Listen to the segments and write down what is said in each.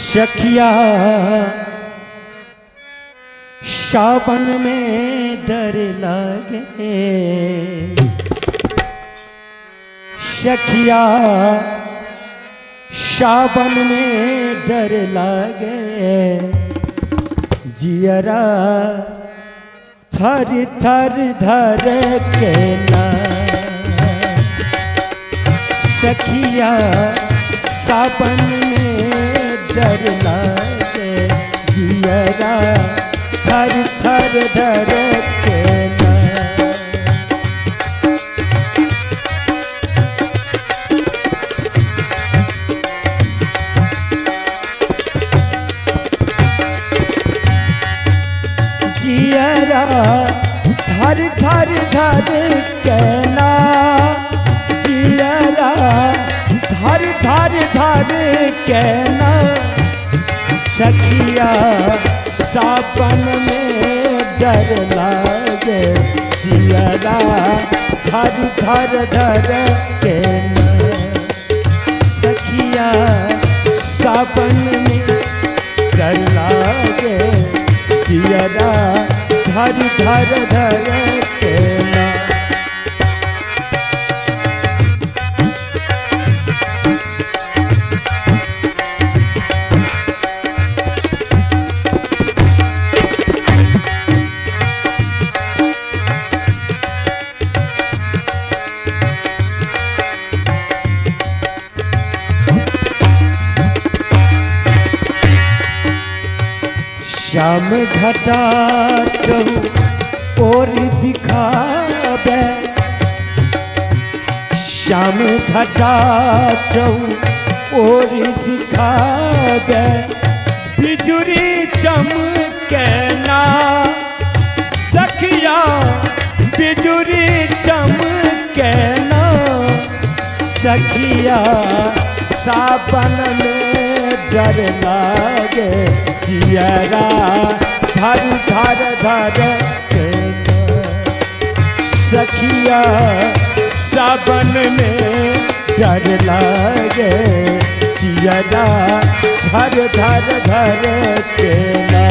सखिया सावन में डर लागे, सखिया सावन में डर लागे, जियरा थर थर धर के ना। सखिया सावन में डर लागे, जियरा थर थर धर के ना। जियरा थर थर धर के ना, जियरा धर धर धर के ना। सखिया सावन में डर लागे, जियरा धर धर धर के ना। सखिया सावन में डर लागे, जियरा धर धर धर के ना। श्याम घटा चहु और दिखावे, श्याम घटा चहु और दिखावे, बिजुरी चमके ना। सखिया बिजुरी चमके ना। सखिया सावन में डर लागे, जियरा धर धर धर के ना। सखिया सावन में डर लागे, जियरा धर धर धर के ना।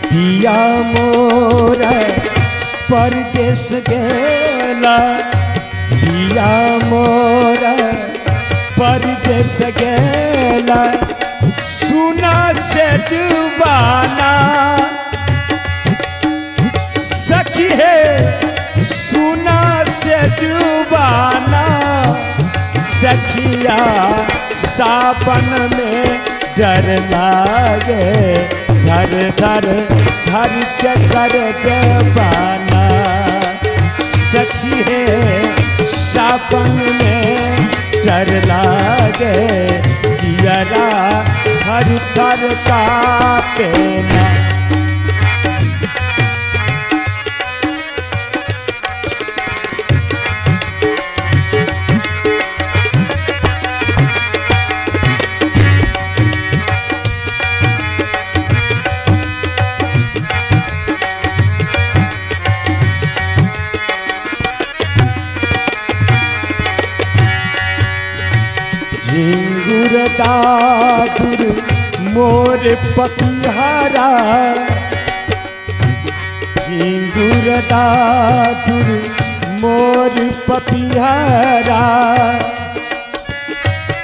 पिया मोर परदेश गेला, पिया मोर परदेश गेला, सुना सेजवाना। सखी है सुना सेजवाना। सखिया सावन में डर लागे, धर धर धर के कर देवाना। सखी है सावन में डर लागे, जियरा थर थर कांपे ना। झिंगुर दादुर मोर पपिहारा, झिंगुर दादुर मोर पपिहारा,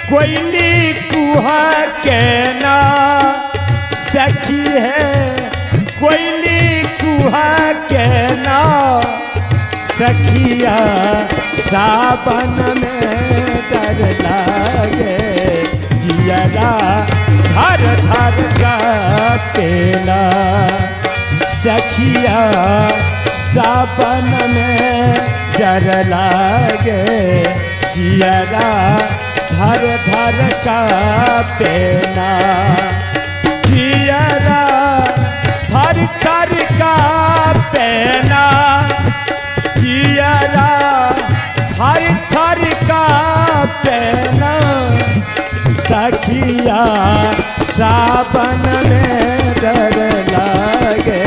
कोयली कुहा के ना। सखी है कोयली कुहा के ना। सखिया सावन में डर लागे, जियरा धर धर का पेला। सखिया सावन में डर लागे, जियरा धर धर का पेला। जियरा थर थर का पेना। सावन में डर लागे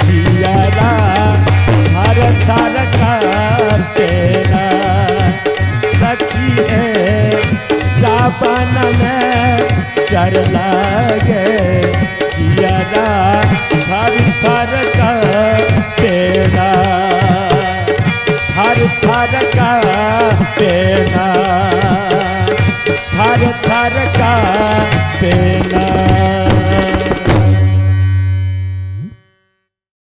जियारा थर थर कापेला। सखी है सावन में डर लागे जियारा थर थर कापेला, थर थर कापेला, थर थर कापेला।